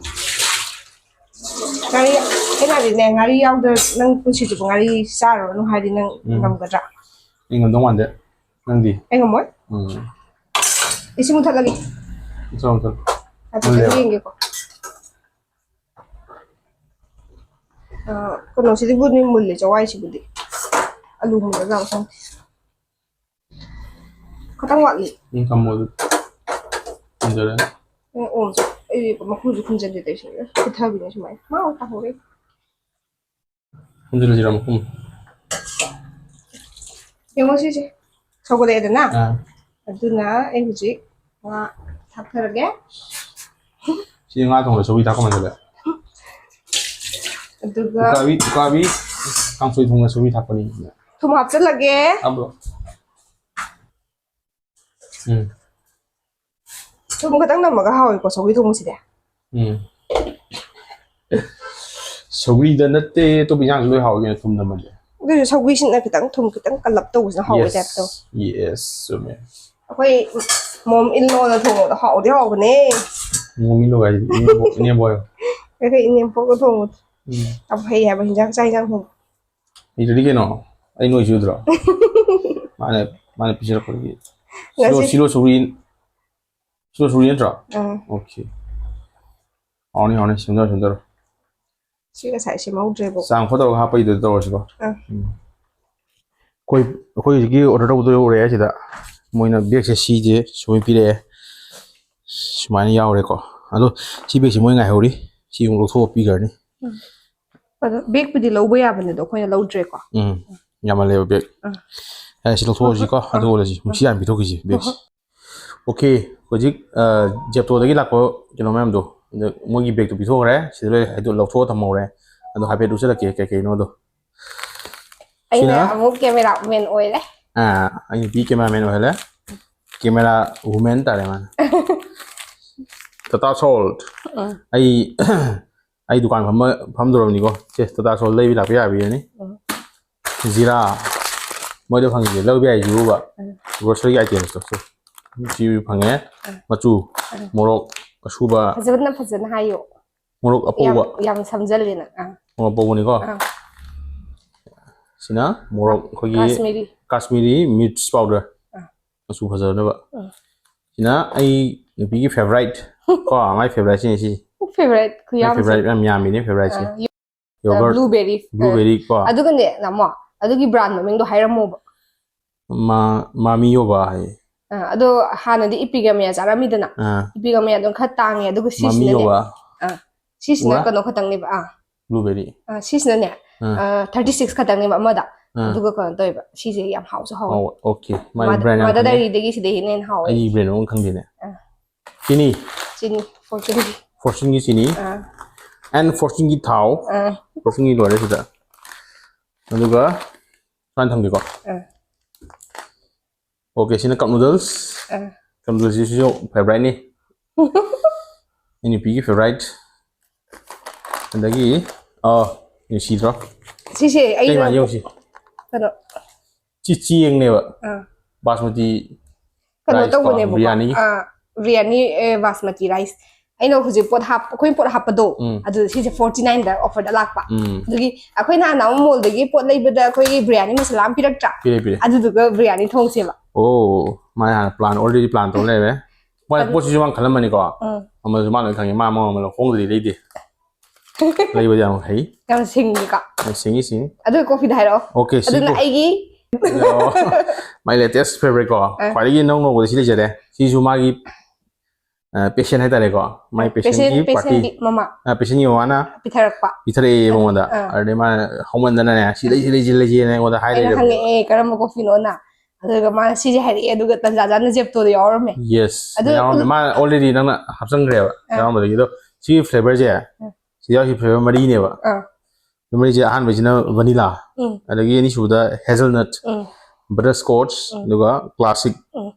ꯉꯥꯔꯤ, ꯑꯩꯅ ꯍꯥꯏꯗꯤꯅꯦ, ꯉꯥꯔꯤ ꯌꯥꯎꯗ ꯅꯪ ꯄꯨꯟꯁꯤ ꯆꯨꯞꯄ ꯉꯥꯔꯤ ꯆꯥꯔꯨꯔꯅꯨ ꯍꯥꯏꯗꯤ ꯅꯪ ꯎꯝ꯫ ꯉꯝꯒꯗ꯭ꯔꯥ? ꯑꯩ ꯉꯝꯗꯧ ꯃꯥꯟꯗꯦ꯫ ꯅꯪꯗꯤ? ꯑꯩ ꯉꯝꯃꯣꯏ꯫ ꯎꯝ꯫ ꯏꯁꯤꯡ ꯃꯨꯊꯠꯂꯒꯦ꯫ ꯆꯥꯎ, ꯆꯥꯎ꯫ ꯍꯥꯏꯐꯦꯠꯇꯪ ꯃꯨꯜꯂꯦꯕ? ꯌꯦꯡꯒꯦꯀꯣ꯫ ꯑ, ꯀꯩꯅꯣꯁꯤꯗꯤꯕꯨꯗꯤ ꯃꯨꯜꯂꯦ, ꯆꯋꯥꯏꯁꯤꯕꯨꯗꯤ꯫ ꯑꯂꯨ ꯃꯨꯜꯂꯖꯥꯠꯂ ꯈꯪꯗꯦ꯫ ꯈꯤꯇꯪ ꯋꯥꯠꯂꯤ꯫ ꯎꯝ, ꯊꯝꯃꯣ ꯑꯗꯨꯗꯤ꯫ ꯃꯨꯟꯖꯜꯂꯅꯤ꯫ ꯑꯣ, ꯑꯣ, ꯑꯩ ꯃꯈꯨꯝꯁꯨ ꯈꯨꯝꯖꯤꯟꯗꯦ ꯇꯧꯔꯤꯁꯦ꯫ ꯄꯨꯊꯕꯤꯅꯦ ꯁꯨꯃꯥꯏꯅ꯫ ꯃꯥ ꯇꯥꯍꯧꯔꯦ꯫ ꯈꯨꯝꯖꯤꯜꯂꯁꯤꯔꯣ ꯃꯈꯨꯝ? ꯌꯦꯡꯉꯣ ꯁꯤꯁꯦ꯫ ꯁꯧꯒꯠꯂꯛꯑꯦꯗꯅ? ꯑꯥ꯫ ꯑꯗꯨꯅ ꯑꯩ ꯍꯧꯖꯤꯛ ꯉꯥ ꯊꯥꯛꯊꯔꯒꯦ꯫ ꯁꯤ ꯉꯥ ꯊꯣꯡꯕ ꯁꯧꯒ꯭ꯔꯤ ꯊꯥꯛꯄ ꯃꯥꯟꯁꯤꯜꯂꯦ꯫ ꯑꯗꯨꯒ ꯎꯀꯥꯕꯤ ꯎꯀꯥꯕꯤ ꯀꯥꯡꯁꯣꯏ ꯊꯣꯡꯕ ꯁꯧꯒ꯭ꯔꯤ ꯊꯥꯛꯄꯅꯤ꯫ ꯊꯨꯝ ꯍꯥꯞꯆꯤꯜꯂꯒꯦ꯫ ꯍꯥꯞꯄ꯭ꯔꯣ? ꯎꯝ ꯊꯨꯝ ꯈꯛꯇꯪ ꯅꯝꯃꯒ ꯍꯥꯎꯋꯤꯀꯣ ꯁꯧꯒ꯭ꯔꯤ ꯊꯣꯡꯕꯁꯤꯗꯤ꯫ ꯎꯝ꯫ ꯁꯧꯒ꯭ꯔꯤꯗ ꯅꯠꯇꯦ, ꯑꯇꯣꯞꯄ ꯏꯟꯖꯥꯡꯁꯨ ꯂꯣꯏ ꯍꯥꯎꯋꯤ ꯀꯩꯅꯣ ꯊꯨꯝ ꯅꯝꯃꯗꯤ꯫ ꯑꯗꯨꯏꯁꯨ ꯁꯧꯒ꯭ꯔꯤꯁꯤꯅ ꯈꯤꯇꯪ ꯊꯨꯝ ꯈꯤꯇꯪ ꯀꯜꯂꯞ ꯇꯧꯕꯁꯤꯅ ꯍꯥꯎꯋꯦ ꯇꯥꯏꯞ ꯇꯧ꯫ Yes, ꯆꯨꯝꯃꯦ꯫ ꯑꯩꯈꯣꯏ ꯃꯣꯝ ꯏꯟ ꯂꯣꯅ ꯊꯣꯡꯕꯗꯣ ꯍꯥꯎꯗꯤ ꯍꯥꯎꯕꯅꯦ꯫ ꯃꯣꯝ ꯏꯟ ꯂꯣ ꯍꯥꯏꯗꯤ ꯏꯅꯦꯝꯕꯣꯛ, ꯏꯅꯦꯝꯕꯣꯛ ꯍꯥꯏꯌꯣ꯫ ꯑꯩꯈꯣꯏ ꯏꯅꯦꯝꯄꯣꯛꯅ ꯊꯣꯡꯕꯗꯣ ꯎꯝ꯫ ꯌꯥꯝ ꯍꯩ ꯍꯥꯏꯕ ꯍꯤꯟꯖꯥꯡ ꯆꯥꯛ ꯍꯤꯟꯖꯥꯡ ꯊꯣꯡꯕ꯫ ꯍꯩꯇ꯭ꯔꯗꯤ ꯀꯩꯅꯣ? ꯑꯩ ꯅꯣꯏ ꯆꯨꯗ꯭ꯔꯣ? ꯃꯥꯅ ꯃꯥꯅ ꯄꯤꯖꯔꯛꯄꯗꯒꯤ꯫ ꯁꯤꯂꯣ ꯉꯁꯤ ꯁꯤꯂꯣ ꯁꯧꯒ꯭ꯔꯤ ꯁꯤꯂꯣ ꯁꯧꯒ꯭ꯔꯤ ꯅꯠꯇ꯭ꯔꯣ? ꯎꯝ꯫ Okay꯫ ꯍꯥꯎꯅꯤ ꯍꯥꯎꯅꯤ ꯁꯦꯝꯖꯔꯣ ꯁꯦꯝꯖꯔꯣ꯫ ꯁꯤ ꯉꯁꯥꯏ ꯁꯦꯝꯍꯧꯗ꯭ꯔꯦꯕ꯫ ꯆꯥꯝ ꯈꯣꯠꯇꯧꯔꯒ ꯍꯥꯞꯄꯩꯗꯨꯗ ꯇꯧꯔꯁꯤꯀꯣ꯫ ꯑꯥ꯫ ꯎꯝ꯫ ꯑꯩꯈꯣꯏ ꯑꯩꯈꯣꯏ ꯍꯧꯖꯤꯛꯀꯤ order ꯇꯧꯕꯗꯣ ꯌꯧꯔꯛꯑꯦ ꯁꯤꯗ꯫ ꯃꯣꯏꯅ bagꯁꯦ ꯁꯤꯁꯦ ꯁꯨꯃꯥꯏꯅ ꯄꯤꯔꯛꯑꯦ꯫ ꯁꯨꯃꯥꯏꯅ ꯌꯥꯎꯔꯦꯀꯣ꯫ ꯑꯗꯣ ꯁꯤ bagꯁꯦ ꯃꯣꯏ ꯉꯥꯏꯍꯧꯔꯤ꯫ ꯁꯤ ꯑꯃꯨꯛ ꯂꯧꯊꯣꯛꯑ ꯄꯤꯈ꯭ꯔꯅꯤ꯫ ꯑꯗꯣ bagꯄꯨꯗꯤ ꯂꯧꯕ ꯌꯥꯕꯅꯦ ꯑꯗꯣ ꯑꯩꯈꯣꯏꯅ ꯂꯧꯗ꯭ꯔꯦꯀꯣ꯫ ꯎꯝ꯫ ꯌꯥꯝꯃꯜꯂꯦꯕ bag꯫ ꯎꯝ꯫ ꯌꯥꯔꯦ ꯁꯤ ꯂꯧꯊꯣꯛꯑꯁꯤꯀꯣ꯫ ꯑꯗꯨ ꯑꯣꯏꯔꯁꯤ ꯃꯁꯤ ꯍꯥꯟꯅ ꯄꯤꯊꯣꯛꯈꯤꯁꯤ bagꯁꯦ꯫ Okay꯫ ꯍꯧꯖꯤꯛ ꯑ, Zeptoꯗꯒꯤ ꯂꯥꯛꯄ ꯀꯩꯅꯣ ꯃꯌꯥꯝꯗꯣ ꯑꯗ ꯃꯣꯏꯒꯤ bagꯇꯣ ꯄꯤꯊꯣꯛꯈ꯭ꯔꯦ꯫ ꯁꯤꯗ ꯂꯣꯏ ꯍꯥꯏꯗꯣ ꯂꯧꯊꯣꯛꯑ ꯊꯝꯍꯧꯔꯦ꯫ ꯑꯗꯣ ꯍꯥꯏꯐꯦꯠ ꯎꯠꯁꯤꯜꯂꯛꯀꯦ ꯀꯩ ꯀꯩꯅꯣꯗꯣ꯫ ꯑꯩꯅ ꯁꯤꯅ? ꯑꯃꯨꯛ camera man ꯑꯣꯏꯔꯦ꯫ ꯑꯥ, ꯑꯩ ꯅꯨꯄꯤ camera man ꯑꯣꯏꯍꯜꯂꯦ꯫ Camera woman ꯇꯥꯔꯦ ꯃꯥꯅ꯫ Tata Salt꯫ ꯎꯝ꯫ ꯑꯩ ꯑꯩ ꯗꯨꯀꯥꯟ ꯐꯝꯕ ꯐꯝꯗꯣꯔꯕꯅꯤꯀꯣ꯫ ꯁꯦ Tata Salt ꯂꯩꯕ ꯂꯥꯛꯄ ꯌꯥꯕꯤꯔꯅꯤ꯫ ꯎꯝ꯫ ꯖꯤꯔꯥ꯫ ꯃꯣꯏꯗ ꯐꯪꯉꯤꯁꯦ ꯂꯧꯕ ꯌꯥꯏꯁꯤꯕꯨꯕ꯫ ꯎꯝ꯫ Grocery items ꯇꯣ ꯁꯦ꯫ ꯁꯤ ꯐꯪꯉꯦ꯫ ꯎꯝ꯫ ꯃꯆꯨ꯫ ꯎꯝ꯫ ꯃꯣꯔꯣꯛ꯫ ꯑꯁꯨꯕ꯫ ꯐꯖꯅ ꯐꯖꯅ ꯍꯥꯏꯌꯣ꯫ ꯃꯣꯔꯣꯛ ꯑꯄꯧꯕ꯫ ꯌꯥꯝ ꯌꯥꯝ ꯁꯝꯖꯜꯂꯦ ꯅꯪ꯫ ꯑꯥ꯫ ꯃꯣꯔꯣꯛ ꯑꯄꯧꯕꯅꯤꯀꯣ꯫ ꯑꯥ꯫ ꯁꯤꯅ ꯃꯣꯔꯣꯛ ꯑꯩꯈꯣꯏꯒꯤ Kashmiri꯫ Kashmiri mirch powder꯫ ꯑꯥ꯫ ꯃꯆꯨ ꯐꯖꯅꯕ꯫ ꯑꯥ꯫ ꯁꯤꯅ ꯑꯩ ꯅꯨꯄꯤꯒꯤ favourite ꯀꯣ, ꯃꯥꯏ favourite ꯁꯤꯅꯦ ꯁꯤ꯫ Favourite ꯃꯥꯏ ꯈꯨꯌꯥꯝꯁꯦ꯫ Favourite ꯌꯥꯝ ꯌꯥꯝꯃꯤꯅꯦ favourite ꯁꯦ꯫ ꯑꯥ, Yogurt, blueberry꯫ blueberry ꯀꯣ꯫ ꯑꯗꯨꯒꯅꯦ ꯅꯃꯣ, ꯑꯗꯨꯒꯤ brand ꯃꯃꯤꯡꯗꯣ ꯍꯥꯏꯔꯝꯃꯣꯕ꯫ ꯃꯥ ꯃꯥꯃꯤ ꯌꯣꯕꯥ ꯍꯥꯏꯌꯦ꯫ ꯑꯥ, ꯑꯗꯣ ꯍꯥꯟꯅꯗꯤ Epigamia ꯆꯥꯔꯝꯃꯤꯗꯅ꯫ ꯑꯥ꯫ Epigamia ꯑꯗꯨꯝ ꯈꯔ ꯇꯥꯡꯉꯦ ꯑꯗꯨꯒ ꯃꯥꯃꯤ ꯁꯤꯁꯤꯅꯅꯦ꯫ ꯌꯣꯕꯥ꯫ ꯑꯥ, ꯁꯤꯁꯤꯅ ꯎꯔꯥ? ꯀꯩꯅꯣ ꯈꯛꯇꯪꯅꯦꯕ꯫ ꯑꯥ꯫ Blueberry꯫ ꯑꯥ, ꯁꯤꯁꯤꯅꯅꯦ꯫ ꯑꯥ꯫ ꯑꯥ, thirty six ꯈꯛꯇꯪꯅꯦꯕ ꯑꯃꯗ꯫ ꯑꯥ꯫ ꯑꯗꯨꯒ ꯀꯩꯅꯣ ꯇꯧꯋꯦꯕ, ꯁꯤꯁꯦ ꯌꯥꯝ ꯍꯥꯎꯁꯨ ꯍꯥꯎꯋꯦ꯫ ꯑꯣ, okay. ꯃꯥꯒꯤ brand ꯌꯥꯝ Mother ꯈꯪꯉꯦ꯫ Dairyꯗꯒꯤ ꯁꯤꯗꯩ ꯍꯦꯟꯅ ꯍꯦꯟꯅ ꯍꯥꯎꯋꯦ꯫ ꯑꯩꯒꯤ brand ꯑꯃ ꯈꯪꯗꯦꯅꯦ꯫ ꯑꯥ꯫ ꯆꯤꯅꯤ꯫ ꯆꯤꯅꯤ, Fortuneꯒꯤ꯫ Fortuneꯒꯤ ꯆꯤꯅꯤ꯫ ꯑꯥ꯫ And Fortuneꯒꯤ ꯊꯥꯎ꯫ ꯑꯥ꯫ Fortuneꯒꯤ ꯂꯣꯏꯔꯦ ꯁꯤꯗ꯫ ꯑꯗꯨꯒ ꯁꯨꯃꯥꯏꯅ ꯊꯝꯒꯦꯀꯣ꯫ ꯑꯥ꯫ Okay, ꯁꯤꯅ cup noodles꯫ ꯑꯥ꯫ Cup noodlesꯁꯤꯁꯨ favouriteꯅꯤ꯫ ꯑꯩ ꯅꯨꯄꯤꯒꯤ favourite꯫ ꯑꯗꯒꯤ, ꯑ, ꯅꯨꯡꯁꯤꯗ꯭ꯔꯣ? ꯁꯤꯁꯦ ꯀꯩ ꯃꯥꯟꯒꯦ ꯑꯩꯅ ꯌꯦꯡꯉꯨꯁꯤ꯫ ꯀꯩꯅꯣ, ꯆꯤ ꯆꯦꯡꯅꯦꯕ꯫ ꯑꯥ꯫ ꯕꯥꯁꯃꯇꯤ ꯀꯩꯅꯣ rice ꯀꯣ, ꯇꯧꯕꯅꯦꯕꯀꯣ꯫ ꯕꯤꯔꯌꯥꯅꯤꯒꯤ꯫ ꯑꯥ, ꯕꯤꯔꯌꯥꯅꯤ, ꯑꯦ, ꯕꯥꯁꯃꯇꯤ rice꯫ ꯑꯩꯅ ꯍꯧꯖꯤꯛ ꯄꯣꯠ ꯍꯥꯞ-, ꯑꯩꯈꯣꯏꯅ ꯄꯣꯠ ꯍꯥꯞꯄꯗꯣ, ꯎꯝ꯫ ꯑꯗꯨ ꯁꯤꯁꯦ forty nineꯗ offerꯗ ꯂꯥꯛꯄ꯫ ꯎꯝ꯫ ꯑꯗꯨꯒꯤ ꯑꯩꯈꯣꯏ ꯅꯍꯥꯟ ꯑꯃꯨꯛ mallꯗꯒꯤ ꯄꯣꯠ ꯂꯩꯕꯗ ꯑꯩꯈꯣꯏꯒꯤ ꯕꯤꯔꯌꯥꯅꯤ ꯃꯁꯥꯂꯥ ꯑꯃ ꯄꯤꯔꯛꯇ꯭ꯔꯥ? ꯄꯤꯔꯦ, ꯄꯤꯔꯦ꯫ ꯑꯗꯨꯗꯨꯒ ꯕꯤꯔꯌꯥꯅꯤ ꯊꯣꯡꯁꯦꯕ꯫ ꯑꯣ, ꯃꯥꯅ ꯍꯥꯟꯅ plan, already plan ꯇꯧ ꯂꯩꯔꯦ꯫ ꯃꯣꯏ ꯑꯗꯨ ꯄꯣꯠꯁꯤꯁꯨ ꯃꯥ ꯈꯜꯂꯝꯃꯅꯤꯀꯣ꯫ ꯎꯝ꯫ ꯃꯃꯜꯁꯨ ꯃꯥ ꯂꯣꯏ ꯈꯪꯉꯦ꯫ ꯃꯥ ꯃꯃꯜ ꯍꯣꯡꯗꯗꯤ ꯂꯩꯗꯦ꯫ ꯂꯩꯕꯗꯤ ꯌꯥꯝ ꯍꯩ꯫ ꯌꯥꯝ ꯁꯤꯡꯉꯤꯀꯣ꯫ ꯌꯥꯝ ꯁꯤꯡꯉꯤ, ꯁꯤꯡꯉꯤ꯫ ꯑꯗꯨ coffeeꯗ ꯍꯥꯏꯔꯛꯑꯣ꯫ Okay, ꯁꯤ ꯑꯗꯨꯅ ꯀꯣ-, ꯑꯩꯒꯤ ꯑꯣ, my latest favourite ꯀꯣ꯫ ꯑ꯫ ꯈ꯭ꯋꯥꯏꯗꯒꯤ ꯏꯅꯧ ꯅꯧꯕꯗ ꯁꯤ ꯂꯩꯖꯔꯦ꯫ ꯁꯤꯁꯨ ꯃꯥꯒꯤ, ꯑ, patient ꯍꯥꯏꯇꯥꯔꯦꯀꯣ꯫ My patientꯀꯤ party꯫ Patientꯀꯤ ꯃꯃꯥ ꯑ, patientꯀꯤ ꯃꯃꯥꯅ ꯄꯤꯊꯔꯛꯄ꯫ ꯄꯤꯊꯔꯛꯑꯦ ꯃꯉꯣꯟꯗ꯫ ꯑ꯫ ꯑꯗꯨꯗꯩ ꯃꯥꯅ ꯍꯧꯃꯟꯗꯅꯅꯦ, "ꯁꯤ ꯂꯩꯁꯤ, ꯂꯩꯁꯤ, ꯂꯩꯁꯤꯅ" ꯑꯩꯉꯣꯟꯗ ꯍꯥꯏ ꯑꯩꯅ ꯂꯩꯔꯕꯅꯦ꯫ ꯍꯪꯉꯛꯑꯦ, "ꯀꯔꯝꯕ coffeeꯅꯣꯅ?" ꯑꯗꯨꯒ ꯃꯥꯅ ꯁꯤꯁꯦ ꯍꯥꯏꯔꯛꯑꯦ, ꯑꯗꯨꯒ ꯇꯟꯖꯥ ꯆꯥꯅ Zeptoꯗ ꯌꯥꯎꯔꯝꯃꯦ꯫ Yes, ꯑꯗꯨ ꯌꯥꯎꯔꯝꯃꯦ꯫ ꯃꯥ already ꯅꯪꯅ ꯍꯥꯞꯆꯟꯈ꯭ꯔꯦꯕ, ꯑ꯫ ꯌꯥꯎꯔꯝꯕꯗꯒꯤ꯫ ꯑꯗꯣ ꯁꯤꯒꯤ flavourꯁꯦ, ꯎꯝ꯫ ꯁꯤ ꯌꯥꯎꯔꯤꯁꯤ flavour ꯃꯔꯤꯅꯦꯕ꯫ ꯑ꯫ Flavour ꯃꯔꯤꯁꯦ, ꯑꯍꯥꯟꯕꯁꯤꯅ vanilla, ꯎꯝ꯫ ꯑꯗꯒꯤ ꯑꯅꯤꯁꯨꯕꯗ hazelnut, ꯎꯝ꯫ butterscotch, ꯎꯝ꯫ ꯑꯗꯨꯒ classic꯫ ꯎꯝ꯫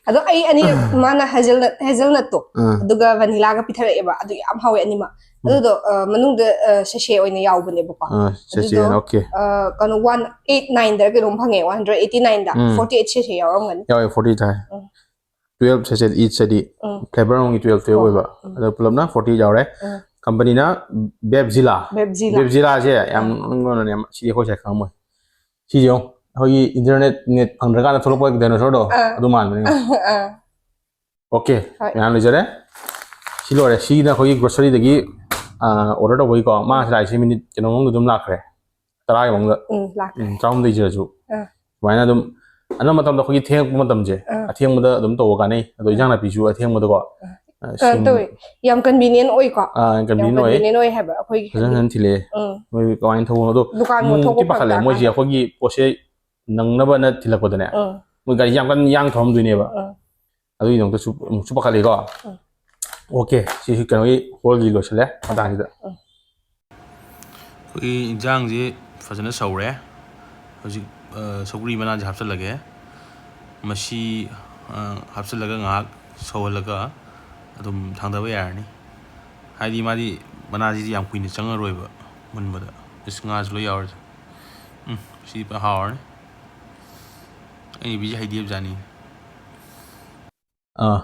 ꯑꯗꯣ ꯑꯩ ꯑꯅꯤꯔꯛ ꯃꯥꯅ hazelnut, hazelnutꯇꯣ, ꯑ꯫ ꯑꯗꯨꯒ vanilláꯒ ꯄꯤꯊꯔꯛꯑꯦꯕ, ꯑꯗꯨ ꯌꯥꯝ ꯍꯥꯎꯋꯦ ꯑꯅꯤꯃꯛ꯫ ꯎꯝ꯫ ꯑꯗꯨꯗꯣ, ꯑ, ꯃꯅꯨꯡꯗ, ꯑ, sachet ꯑꯣꯏꯅ ꯌꯥꯎꯕꯅꯦꯕꯀꯣ꯫ ꯑ, sachet, ꯑꯗꯨꯗꯣ, okay꯫ ꯑ, ꯀꯩꯅꯣ, one eight nineꯗꯔ ꯀꯩꯅꯣꯝ ꯐꯪꯉꯦ, one hundred eighty nineꯗ, ꯎꯝ꯫ forty eight sachet ꯌꯥꯎꯔꯝꯒꯅꯤ꯫ ꯌꯥꯎꯋꯦ, forty ꯇꯥꯏ꯫ ꯎꯝ꯫ Twelve sachet each ꯍꯥꯏꯗꯤ ꯎꯝ꯫ flavour ꯑꯃꯒꯤ twelve, twelve ꯍꯣꯏ, ꯑꯣꯏꯕ꯫ ꯍꯣꯏ꯫ ꯎꯝ꯫ ꯑꯗꯣ ꯄꯨꯂꯞꯅ forty ꯌꯥꯎꯔꯦ꯫ ꯎꯝ꯫ Companyꯅ Bevzilla꯫ Bevzilla꯫ Bevzillaꯁꯦ ꯌꯥꯝ ꯎꯝ꯫ ꯅꯣꯛꯅꯤꯡꯕ ꯑꯃꯅꯅꯦ, ꯁꯤꯗꯤ ꯑꯩꯈꯣꯏ ꯁꯥꯏ ꯈꯪꯉꯝꯃꯣꯏ꯫ ꯁꯤꯁꯦ ꯌꯦꯡꯉꯨ, ꯑꯩꯈꯣꯏꯒꯤ internet net ꯐꯪꯗ꯭ꯔꯀꯥꯟꯗ ꯊꯣꯛꯂꯛꯄ dinosaurꯗꯣ, ꯑꯥ꯫ ꯑꯗꯨ ꯃꯥꯟꯕꯅꯦ꯫ ꯑꯥ꯫ Okay, ꯍꯣꯏ꯫ ꯃꯌꯥꯝ ꯂꯩꯖꯔꯦ꯫ ꯁꯤ ꯂꯣꯏꯔꯦ꯫ ꯁꯤꯅ ꯑꯩꯈꯣꯏꯒꯤ groceryꯗꯒꯤ, ꯑꯥ, order ꯇꯧꯕꯒꯤꯀꯣ, ꯃꯥ ꯁꯤ ꯂꯥꯛꯏꯁꯦ minute ꯀꯩꯅꯣ ꯃꯅꯨꯡꯗ ꯑꯗꯨꯝ ꯂꯥꯛꯈ꯭ꯔꯦ꯫ ꯇꯔꯥꯒꯤ ꯃꯅꯨꯡꯗ꯫ ꯎꯝ, ꯂꯥꯛꯈ꯭ꯔꯦ꯫ ꯎꯝ, ꯇꯔꯥꯍꯨꯝꯗꯣꯏ ꯁꯤꯗꯁꯨ꯫ ꯑꯥ꯫ ꯁꯨꯃꯥꯏꯅ ꯑꯗꯨꯝ ꯑꯅꯝꯕ ꯃꯇꯝꯗ ꯑꯩꯈꯣꯏꯒꯤ ꯊꯦꯡꯉꯛꯄ ꯃꯇꯝꯁꯦ, ꯑꯥ꯫ ꯑꯊꯦꯡꯕꯗ ꯑꯗꯨꯝ ꯇꯧꯕ ꯀꯥꯟꯅꯩ꯫ ꯑꯗꯣ ꯏꯟꯖꯥꯡ ꯅꯥꯄꯤꯁꯨ ꯑꯊꯦꯡꯕꯗꯀꯣ꯫ ꯑꯥ꯫ ꯑ, ꯀꯩꯅꯣ ꯁꯦꯝ- ꯇꯧꯋꯦ, ꯌꯥꯝ convenient ꯑꯣꯏꯀꯣ꯫ ꯑꯥ, ꯌꯥꯝ convenient ꯑꯣꯏꯌꯦ꯫ Convenient ꯑꯣꯏ ꯍꯥꯏꯕ ꯑꯩꯈꯣꯏꯒꯤ ꯐꯖꯅ ꯍꯥꯏꯗꯤ꯫ ꯐꯖꯅ ꯊꯤꯜꯂꯛꯑꯦ꯫ ꯎꯝ꯫ ꯃꯣꯏ ꯀꯃꯥꯏꯅ ꯊꯧꯕꯅꯣ ꯑꯗꯣ ꯗꯨꯀꯥꯟ ꯑꯃꯨꯛ ꯃꯣꯠꯊꯣꯛꯄ ꯊꯣꯛꯄ ꯐꯔꯛ ꯄꯥꯈꯠꯂꯦ ꯃꯣꯏꯁꯦ ꯇꯥꯀꯥꯟꯗ꯫ ꯑꯩꯈꯣꯏꯒꯤ ꯄꯣꯠꯁꯦ ꯅꯪꯅꯕꯅ ꯊꯤꯜꯂꯛꯄꯗꯅꯦ ꯎꯝ꯫ ꯃꯣꯏ ꯒꯥꯔꯤ ꯌꯥꯝ ꯀꯟꯅ ꯌꯥꯡ ꯊꯧꯔꯝꯗꯣꯏꯅꯦꯕ꯫ ꯎꯝ꯫ ꯑꯗꯨꯒꯤꯗꯃꯛꯇꯁꯨ ꯑꯃꯨꯛꯁꯨ ꯄꯥꯈꯠꯂꯤꯀꯣ꯫ ꯎꯝ꯫ Okay, ꯁꯤꯁꯨ ꯀꯩꯅꯣꯒꯤ ꯍꯣꯜꯒꯤ ꯂꯣꯏꯁꯤꯜꯂꯦ ꯃꯇꯥꯡꯁꯤꯗ꯫ ꯎꯝ꯫ ꯑꯩꯈꯣꯏꯒꯤ ꯏꯟꯖꯥꯡꯁꯤ ꯐꯖꯅ ꯁꯧꯔꯦ꯫ ꯍꯧꯖꯤꯛ, ꯑ, ꯁꯧꯒ꯭ꯔꯤ ꯃꯅꯥꯁꯦ ꯍꯥꯞꯆꯤꯜꯂꯒꯦ꯫ ꯃꯁꯤ, ꯑ, ꯍꯥꯞꯆꯤꯜꯂꯒ ꯉꯥꯏꯍꯥꯛ ꯁꯧꯍꯜꯂꯒ ꯑꯗꯨꯝ ꯊꯥꯡꯗꯕ ꯌꯥꯔꯅꯤ꯫ ꯍꯥꯏꯗꯤ ꯃꯥꯗꯤ ꯃꯅꯥꯁꯤꯗꯤ ꯌꯥꯝ ꯀꯨꯏꯅ ꯆꯪꯉꯔꯣꯏꯕ ꯃꯨꯟꯕꯗ꯫ ꯏꯁ, ꯉꯥꯁꯨ ꯂꯣꯏ ꯌꯥꯎꯔꯦ꯫ ꯎꯝ, ꯁꯤꯗꯤ ꯐꯖꯅ ꯍꯥꯎꯔꯅꯤ꯫ ꯑꯩ ꯅꯨꯄꯤꯁꯦ ꯍꯩꯗꯤ ꯌꯥꯝ ꯆꯥꯅꯤꯡꯉꯤ꯫ ꯑꯥ,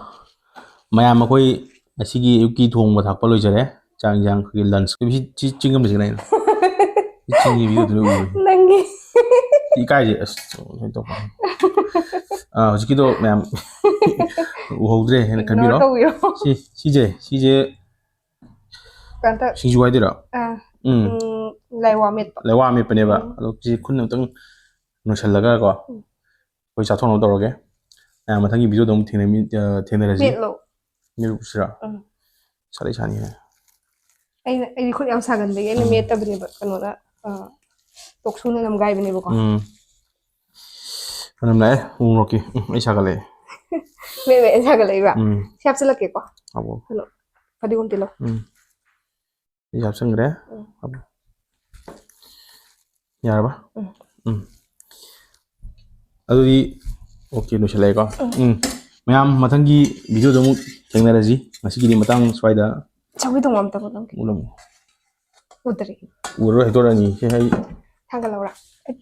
ꯃꯌꯥꯝ ꯑꯩꯈꯣꯏ ꯉꯁꯤꯒꯤ ꯑꯌꯨꯛꯀꯤ ꯊꯣꯡꯕ ꯊꯥꯛꯄ ꯂꯣꯏꯖꯔꯦ꯫ ꯆꯥꯛ ꯏꯟꯖꯥꯡ ꯑꯩꯈꯣꯏꯒꯤ lunch꯫ ꯁꯤ, ꯁꯤ ꯆꯤꯡ ꯑꯃ ꯁꯤꯒ ꯂꯩꯅ꯫ ꯁꯤ ꯆꯤꯡꯒꯤ view ꯗꯨꯅ ꯎꯔꯦ꯫ ꯅꯪꯒꯤ꯫ ꯏꯀꯥꯏꯁꯦ, ꯑꯁ, ꯀꯩꯅꯣ ꯇꯧꯕ꯫ ꯑꯥ, ꯍꯧꯖꯤꯛꯀꯤꯗꯣ ꯃꯌꯥꯝ ꯎꯍꯧꯗ꯭ꯔꯦ ꯍꯥꯏꯅ ignore ꯈꯟꯕꯤꯔꯣ꯫ ꯇꯧꯕꯤꯔꯣ꯫ ꯁꯤ, ꯁꯤꯁꯦ, ꯁꯤꯁꯦ ꯀꯩꯅꯣ ꯇꯧ-, ꯁꯤꯡꯖꯨ ꯍꯥꯏꯗꯣꯏꯔꯣ? ꯑꯥ, ꯎꯝ꯫ ꯎꯝ, ꯂꯥꯏꯋꯥ ꯃꯦꯠꯄ꯫ ꯂꯥꯏꯋꯥ ꯃꯦꯠꯄꯅꯦꯕ꯫ ꯎꯝ꯫ ꯑꯗꯣ ꯁꯤ ꯈꯨꯠꯅ ꯑꯝꯇꯪ ꯅꯣꯏꯁꯜꯂꯒ ꯀꯣ꯫ ꯎꯝ꯫ ꯑꯩꯈꯣꯏ ꯆꯥꯊꯣꯛꯅꯕ ꯇꯧꯔꯒꯦ꯫ ꯑ, ꯃꯊꯪꯒꯤ video ꯗ ꯑꯃꯨꯛ ꯊꯦꯡꯅꯃꯤ-, ꯑ, ꯊꯦꯡꯅꯔꯁꯤ꯫ ꯃꯦꯠꯂꯣ꯫ ꯃꯦꯠꯂꯨꯁꯤꯔꯥ? ꯎꯝ꯫ ꯁꯥꯠꯂꯦ ꯁꯥꯅꯤꯍꯦ꯫ ꯑꯩꯅ, ꯑꯩꯗꯤ ꯈꯨꯠ ꯌꯥꯝ ꯁꯥꯒꯟꯕꯒꯤ ꯑꯩꯅ ꯎꯝ꯫ ꯃꯦꯠꯇꯕꯅꯦꯕ꯫ ꯀꯩꯅꯣꯗ, ꯑ, ꯇꯣꯛꯁꯨꯅ ꯅꯝꯒꯥꯏꯕꯅꯦꯕꯀꯣ꯫ ꯎꯝ꯫ ꯃꯅꯝ ꯂꯥꯛꯑꯦ, ꯎ ꯃꯣꯔꯣꯛꯀꯤ꯫ ꯎꯝ, ꯑꯩ ꯁꯥꯒꯠꯂꯛꯑꯦ꯫ ꯃꯦꯠ ꯃꯦꯠ ꯁꯥꯒꯠꯂꯛꯏꯕ? ꯎꯝ꯫ ꯁꯤ ꯍꯥꯞꯆꯤꯜꯂꯛꯀꯦꯀꯣ꯫ ꯍꯥꯞꯄꯣ꯫ ꯀꯩꯅꯣ, ꯐꯗꯤꯒꯣꯝ ꯇꯤꯜꯍꯧ꯫ ꯎꯝ꯫ ꯑꯩ ꯍꯥꯞꯆꯤꯟꯈ꯭ꯔꯦ꯫ ꯎꯝ꯫ ꯌꯥꯔꯕ? ꯎꯝ꯫ ꯎꯝ꯫ ꯑꯗꯨꯗꯤ, okay, ꯂꯣꯏꯁꯤꯜꯂꯛꯑꯦꯀꯣ? ꯎꯝ꯫ ꯎꯝ꯫ ꯃꯌꯥꯝ, ꯃꯊꯪꯒꯤ video ꯗ ꯑꯃꯨꯛ ꯊꯦꯡꯅꯔꯁꯤ꯫ ꯉꯁꯤꯒꯤꯗꯤ ꯃꯇꯥꯡ ꯁ꯭ꯋꯥꯏꯗ꯫ ꯁꯧꯒ꯭ꯔꯤ ꯊꯣꯡꯕ ꯑꯝꯇ ꯎꯠꯂꯝꯒꯦ꯫ ꯎꯠꯂꯝꯃꯨ꯫ ꯎꯠꯇ꯭ꯔꯤ꯫ ꯎꯔꯔꯣꯏ, ꯍꯦꯛꯇ ꯎꯔꯅꯤ꯫ ꯁꯦ, ꯑꯩ ꯊꯥꯡꯒꯠꯂꯛꯎꯔꯥ? ꯑꯩ